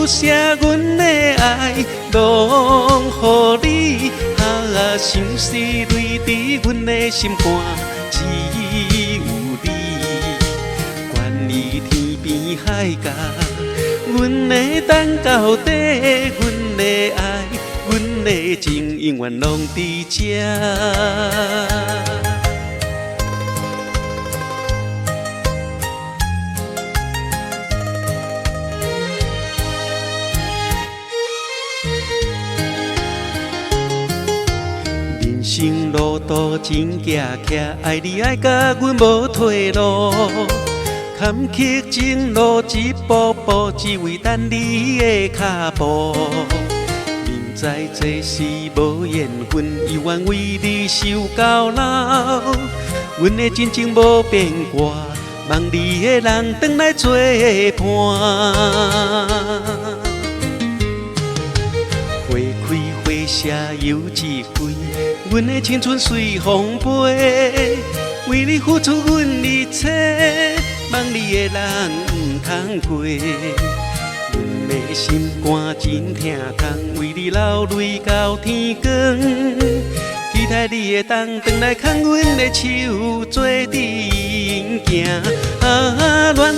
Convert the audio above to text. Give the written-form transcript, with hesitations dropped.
啥，阮的愛攏予你。啊，相思淚佇阮的心肝，只有你。管伊天邊海角，阮會等到底，阮的愛，阮的情，永遠攏佇這。人生路途真崎嶇，愛你愛甲阮無退路。坎坷情路一步步，只為等你的跤步。明知這是無緣分，猶願為你守到老。阮的真情無變卦，望你的人轉來做伴。花開花謝又一季，阮的青春隨風飛，為你付出阮一切，望你的人毋通過。阮的心肝真疼痛，為你流淚到天光。期待你會當轉來牽阮的手，做陣行。啊，戀。